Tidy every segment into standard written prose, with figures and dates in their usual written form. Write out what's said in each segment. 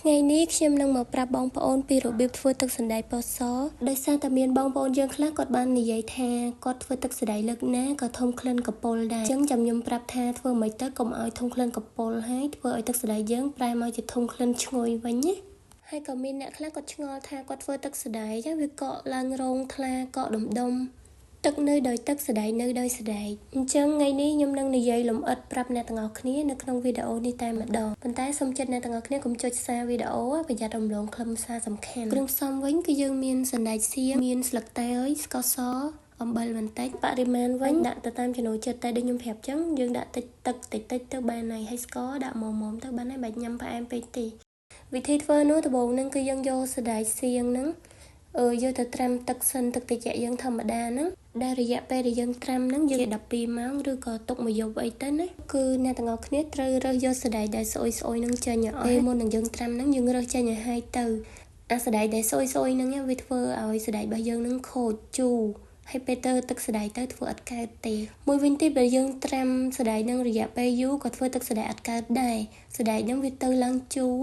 ថ្ងៃនេះខ្ញុំនឹងមកប្រាប់បងប្អូនពីរបៀបធ្វើទឹកសណ្តែកពណ៌សដោយសារតែមានបងប្អូនយើងខ្លះគាត់បាននិយាយថាគាត់ធ្វើទឹកសណ្តែកលើកណាក៏ធំក្លិនកពុលដែរអញ្ចឹងចាំខ្ញុំប្រាប់ថាធ្វើមិនទៅកុំឲ្យធំក្លិនកពុលហើយធ្វើឲ្យទឹកសណ្តែកយើងប្រែមកជាធំក្លិនឈ្ងុយវិញណាហើយក៏មានអ្នកខ្លះគាត់ឆ្ងល់ថាគាត់ធ្វើទឹកសណ្តែកវាកកឡើងរងថ្លាកកដុំដុំទឹកនៅដោយទឹកសណ្តែកនៅដោយសណ្តែកអញ្ចឹងថ្ងៃនេះខ្ញុំនឹងនិយាយលម្អិតប្រាប់អ្នកទាំងអស់គ្នានៅក្នុងវីដេអូនេះតែម្ដងប៉ុន្តែសូមចិត្តអ្នកទាំងអស់គ្នាកុំចុចសារវីដេអូប្រយ័ត្នរំលងខ្លឹមសារសំខាន់គ្រឿងផ្សំវិញគឺយើងមានសណ្តែកសៀងមានស្លឹកតើយស្ករសអំបិលបន្តិចបរិមាណវិញដាក់ទៅតាមចំណូលចិត្តតែដូចខ្ញុំប្រាប់ចឹងយើងដាក់តិចទឹកតិចតិចទៅបានហើយហើយស្ករដាក់មុំៗទៅបានហើយបាច់ញ៉ាំផ្អែមពេកទេវិធីធ្វើនោះដំបូងហ្នឹងគឺយើងយកសណ្តែកសៀងហ្នឹងយកទៅត្រាំទឹកសិនទឹកត្រជាក់យើងធម្មតាហ្នឹងដែលរយៈពេលដែលយើងត្រាំហ្នឹងយើង12ម៉ោងឬក៏ទុកមួយយប់អីទៅណាគឺអ្នកទាំងអស់គ្នាត្រូវរើសយកសណ្តែកដែលស្អុយស្អុយហ្នឹងចេញឲ្យអស់មុននឹងយើងត្រាំហ្នឹងយើងរើសចេញឲ្យហើយទៅអាសណ្តែកដែលស្អុយស្អុយហ្នឹងវាធ្វើឲ្យសណ្តែករបស់យើងហ្នឹងខូចជូរហើយពេលទៅទឹកសណ្តែកទៅធ្វើអត់កើតទេមួយវិញទៀតបើយើងត្រាំសណ្តែកហ្នឹងរយៈពេលយូរក៏ធ្វើទឹកសណ្តែកអត់កើតដែរសណ្តែកហ្នឹងវាទៅឡើងជូរ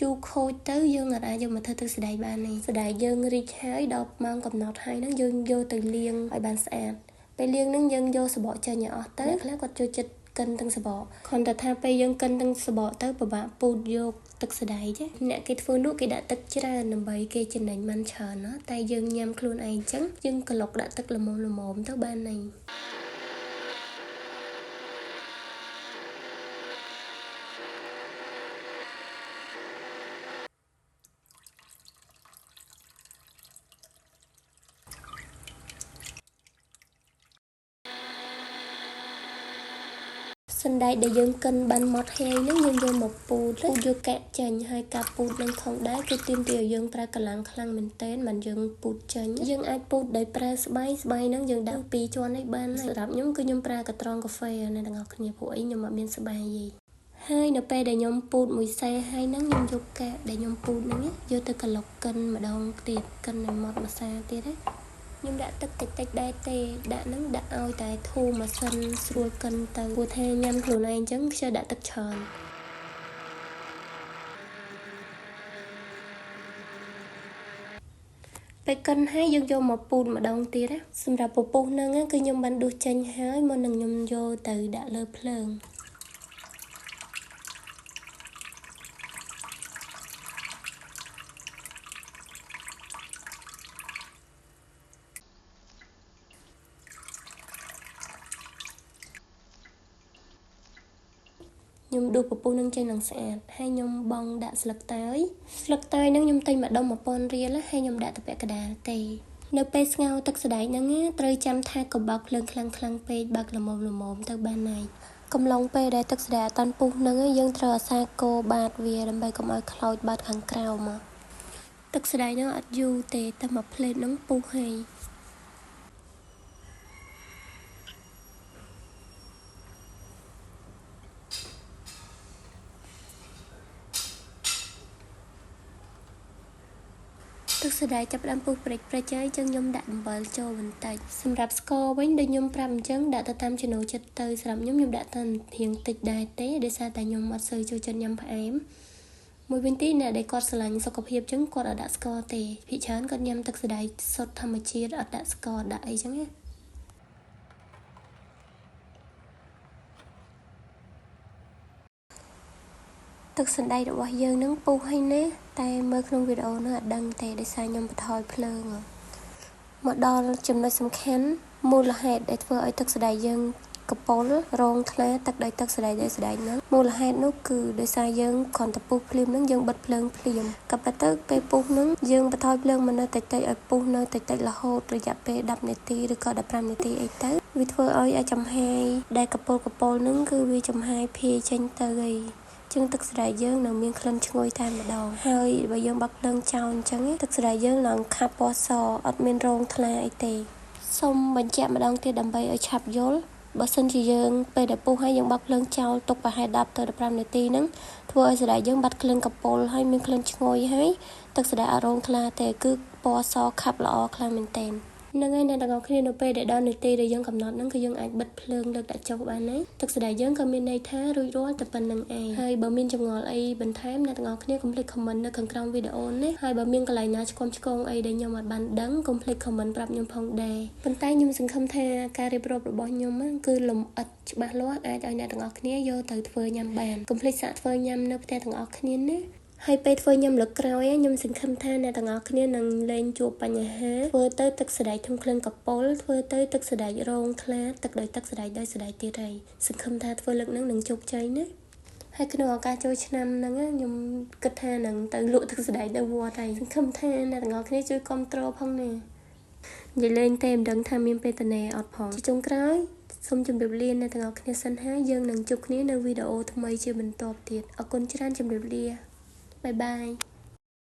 ជូរខូចទៅយើងអាចយកមកធ្វើទឹកសណ្តែកបានទេសណ្តែកយើងរីកហើយដល់ម៉ោងកំណត់ហើយហ្នឹងយើងយកទៅលាងឲ្យបានស្អាតពេលលាងហ្នឹងយើងយកសបកចេញឲ្យអស់ទៅខ្លះគាត់ចូលចិត្តកិនទាំងសបកគ្រាន់តែថាពេលយើងកិនទាំងសបកទៅពិបាកពូតយកទឹកសណ្តែកអ្នកគេធ្វើនោះគេដាក់ទឹកច្រើនដើម្បីគេចំណេញបានច្រើនណាតែយើងញ៉ាំខ្លួនឯងអញ្ចឹងយើងក្លុកដាក់ទឹកល្មមៗទៅបានហើយសណ្តែកដែលយើងកិនបានម៉ត់ហើយហ្នឹងយើងយកមកពូតយកកាក់ចេញហើយការពូតនឹងផងដែរគឺទាមទារឲ្យយើងប្រើកម្លាំងខ្លាំងមែនទែនមិនយើងពូតចេញយើងអាចពូតដោយប្រើស្បៃស្បៃហ្នឹងយើងដាក់2ជាន់នេះបានសម្រាប់ខ្ញុំគឺខ្ញុំប្រើកត្រងកាហ្វេអ្នកទាំងអស់គ្នាព្រោះអីខ្ញុំអត់មានស្បៃទេហើយនៅពេលដែលខ្ញុំពូតមួយសេហើយហ្នឹងខ្ញុំយកកាក់ដែលខ្ញុំពូតហ្នឹងយកទៅក្លុកកិនម្ដងទៀតកិនឲ្យម៉ត់ម្សាទៀតណាខ្ញុំដាក់ទឹកតិចតិចដែរទេដាក់ហ្នឹងដាក់ឲ្យតែធូរម៉ាស៊ីនស្រួលកិនទៅព្រោះថាញ៉ាំខ្លួនឯងអញ្ចឹងខ្ជិលដាក់ទឹកច្រើនពេលកិនហើយយើងយកមកពូតម្ដងទៀតណាសម្រាប់ពពុះហ្នឹងគឺខ្ញុំបានដួសចេញហើយមុននឹងខ្ញុំយកទៅដាក់លើភ្លើងខ្ញុំដួសពពុះនឹងចេញនឹងស្អាតហើយខ្ញុំបងដាក់ស្លឹកតើយស្លឹកតើយនឹងខ្ញុំទិញម្ដុំ1000រៀលហើយខ្ញុំដាក់ទៅពាក់កណ្ដាលទេនៅពេលស្ងោរទឹកសណ្តែកហ្នឹងត្រូវចាំថាកុំបើកភ្លើងខ្លាំងខ្លាំងពេកបើកល្មមៗទៅបានហើយកំឡុងពេលដែលទឹកសណ្តែកអត់តាន់ពុះហ្នឹងយើងត្រូវអាសាកូរបាតវាដើម្បីកុំឲ្យខ្លោចបាតខាងក្រៅមកទឹកសណ្តែកហ្នឹងអត់យូរទេតែមួយផ្លេតហ្នឹងពុះហើយទឹកសណ្តែកចាប់ផ្ដើមពុះព្រិចព្រិចហើយចឹងខ្ញុំដាក់អំបិលចូលបន្តិចសម្រាប់ស្ករវិញដូចខ្ញុំប្រាប់អញ្ចឹងដាក់ទៅតាមចំណូលចិត្តទៅសម្រាប់ខ្ញុំខ្ញុំដាក់តាមរៀងតិចដែរទេដោយសារតែខ្ញុំអត់សូវចូលចិត្តញ៉ាំផ្អែមមួយវិញទៀតអ្នកដែលគាត់ស្រឡាញ់សុខភាពចឹងគាត់អត់ដាក់ស្ករទេភាគច្រើនគាត់ញ៉ាំទឹកសណ្តែកសុទ្ធធម្មជាតិអត់ដាក់ស្ករដាក់អីចឹងណាទឹកសណ្តែករបស់យើងនឹងពុះហើយណាតែមើលក្នុងវីដេអូនោះអត់ដឹងទេដោយសារខ្ញុំបន្ថយភ្លើងមកដល់ចំណុចសំខាន់មូលហេតុដែលធ្វើឲ្យទឹកសណ្តែកយើងកពុលរងថ្លាទឹកដោយទឹកសណ្តែកដោយសណ្តែកហ្នឹងមូលហេតុនោះគឺដោយសារយើងគ្រាន់តែពុះភ្លាមហ្នឹងយើងបិទភ្លើងភ្លាមក៏ប៉ុន្តែពេលពុះហ្នឹងយើងបន្ថយភ្លើងមកនៅតិចតិចឲ្យពុះនៅតិចតិចរហូតរយៈពេល10នាទីឬក៏15នាទីអីទៅវាធ្វើឲ្យអាចំហាយដែលកពុលហ្នឹងគឺវាចំហាយភាយចេញទៅអីចឹងទឹកសណ្តែកយើងនឹងមានក្លិនឈ្ងុយតែម្ដងហើយបើយើងបើកភ្លើងចោលអញ្ចឹងទឹកសណ្តែកយើងនឹងខាប់ពណ៌សអត់មានរងថ្លាអីទេសូមបញ្ជាក់ម្ដងទៀតដើម្បីឲ្យឆាប់យល់បើសិនជាយើងពេលដែលពុះហើយយើងបើកភ្លើងចោលទុកប្រហែល10ទៅ15នាទីហ្នឹងធ្វើឲ្យសណ្តែកយើងបាត់ក្លិនកពុលហើយមានក្លិនឈ្ងុយហើយទឹកសណ្តែកអត់រងថ្លាទេគឺពណ៌សខាប់ល្អខ្លាំងមែនទែន ហ្នឹងហើយអ្នកទាំងអស់គ្នានៅពេលដែលដល់នាទីដែលយើងកំណត់ហ្នឹងគឺយើងអាចបិទភ្លើងលើកដាក់ចុះបានហើយទឹកសណ្តែកយើងក៏មានន័យថារួចរាល់តែប៉ុណ្្នឹងឯងហើយបើមានចម្ងល់អីបន្ថែមអ្នកទាំងអស់គ្នាកុំភ្លេច comment នៅខាងក្រោមវីដេអូនេះហើយបើមានកន្លែងណាឆ្គាំឆ្គងអីដែលខ្ញុំអត់បានដឹងកុំភ្លេច comment ប្រាប់ខ្ញុំផងដែរប៉ុន្តែខ្ញុំសង្ឃឹមថាការរៀបរាប់របស់ខ្ញុំគឺលម្អិតច្បាស់លាស់អាចឲ្យអ្នកទាំងអស់គ្នាយកទៅធ្វើញ៉ាំបានកុំភ្លេចសាកធ្វើញ៉ាំនៅផ្ទះទាំងអស់គ្នាណាហើយពេលធ្វើញ៉ាំលើកក្រោយខ្ញុំសង្ឃឹមថាអ្នកទាំងអស់គ្នានឹងលែងជួបបញ្ហាធ្វើទៅទឹកសណ្តែកធំក្លិនកពុលធ្វើទៅទឹកសណ្តែករងថ្លាទឹកដោយទឹកសណ្តែកដោយសណ្តែកទៀតហើយសង្ឃឹមថាធ្វើលើកហ្នឹងនឹងជោគជ័យណាហើយក្នុងឱកាសចូលឆ្នាំហ្នឹងខ្ញុំគិតថានឹងទៅលក់ទឹកសណ្តែកនៅវត្តហើយសង្ឃឹមថាអ្នកទាំងអស់គ្នាជួយគាំទ្រផងណានិយាយលេងទេមិនដឹងថាមានពេលតនេអត់ផងជាចុងក្រោយសូមជម្រាបលាអ្នកទាំងអស់គ្នាសិនហើយយើងនឹងជួបគ្នានៅវីដេអូថ្មីជាបន្តទៀតអរគុណច្រើនជម្រាបលា bye bye.